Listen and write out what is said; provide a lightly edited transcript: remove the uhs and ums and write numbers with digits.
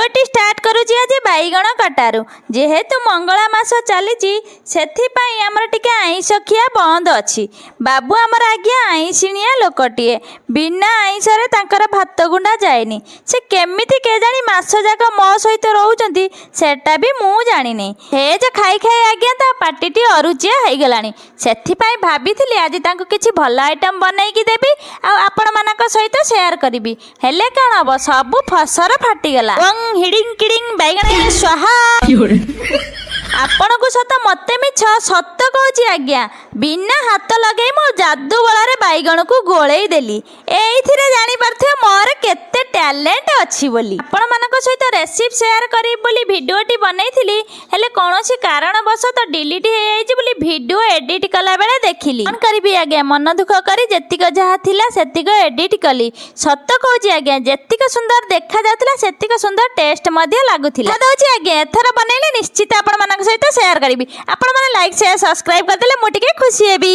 ଭିଡ଼ିଓଟି ଷ୍ଟାର୍ଟ କରୁଛି ଆଜି ବାଇଗଣ କଟାରୁ। ଯେହେତୁ ମଙ୍ଗଳା ମାସ ଚାଲିଛି, ସେଥିପାଇଁ ଆମର ଟିକେ ଆଇଁଷ ଖିଆ ବନ୍ଦ ଅଛି। ବାବୁ ଆମର ଆଜ୍ଞା ଆଇଁଷିଣିଆ ଲୋକଟିଏ। ବିନା ଆଇଁଷରେ ତାଙ୍କର ଭାତ ଗୁଣ୍ଡା ଯାଏନି। ସେ କେମିତି କେଜାଣି ମାସ ଯାକ ମୋ ସହିତ ରହୁଛନ୍ତି, ସେଟା ବି ମୁଁ ଜାଣିନି। ଭେଜ ଖାଇ ଖାଇ ଆଜ୍ଞା ତା ପାଟିଟି ଅରୁଚିଆ ହେଇଗଲାଣି। ସେଥିପାଇଁ ଭାବିଥିଲି ଆଜି ତାଙ୍କୁ କିଛି ଭଲ ଆଇଟମ୍ ବନେଇକି ଦେବି ଆଉ ଆପଣମାନଙ୍କ ସହିତ ସେୟାର କରିବି। ହେଲେ କ'ଣ ହବ, ସବୁ ଫସର ଫାଟିଗଲା। ଓଂ ହିଡ଼ିଂ କିଡ଼ିଂ ବାଇଗଣ ସ୍ୱାହା। ଆପଣଙ୍କୁ ସତ, ମତେ ମିଛ, ସତ କହୁଛି ଆଜ୍ଞା, ବିନା ହାତ ଲଗେଇ ମୁଁ ଯାଦୁ ବଳରେ ବାଇଗଣକୁ ଗୋଳେଇ ଦେଲି। ଏଇଥିରେ ଜାଣିପାରୁଥିବେ ମୋର କେତେ ଟ୍ୟାଲେଣ୍ଟ ଅଛି ବୋଲି। ଆପଣମାନଙ୍କ ସହିତ ରେସିପି ସେୟାର କରିବି ବୋଲି ଭିଡ଼ିଓଟି ବନେଇଥିଲି, ହେଲେ କୌଣସି କାରଣବଶତଃ ଡିଲିଟ୍ ହେଇଯାଇଛି ବୋଲି ଭିଡ଼ିଓ ଏଡିଟ୍ କଲାବେଳେ ଦେଖିଲି। କ'ଣ କରିବି ଆଜ୍ଞା, ମନ ଦୁଃଖ କରି ଯେତିକ ଯାହା ଥିଲା ସେତିକ ଏଡିଟ୍ କଲି। ସତ କହୁଛି ଆଜ୍ଞା, ଯେତିକ ସୁନ୍ଦର ଦେଖାଯାଉଥିଲା, ସେତିକ ସୁନ୍ଦର ଟେଷ୍ଟ ମଧ୍ୟ ଲାଗୁଥିଲା। ଦଉଛି ଆଜ୍ଞା, ଏଥର ବନେଇଲେ ନିଶ୍ଚିତ ଆପଣମାନଙ୍କ ସହିତ ସେୟାର କରିବି। ଆପଣମାନେ ଲାଇକ୍, ସେୟାର, ସବସ୍କ୍ରାଇବ୍ କରିଦେଲେ ମୁଁ ଟିକେ ଖୁସି ହେବି।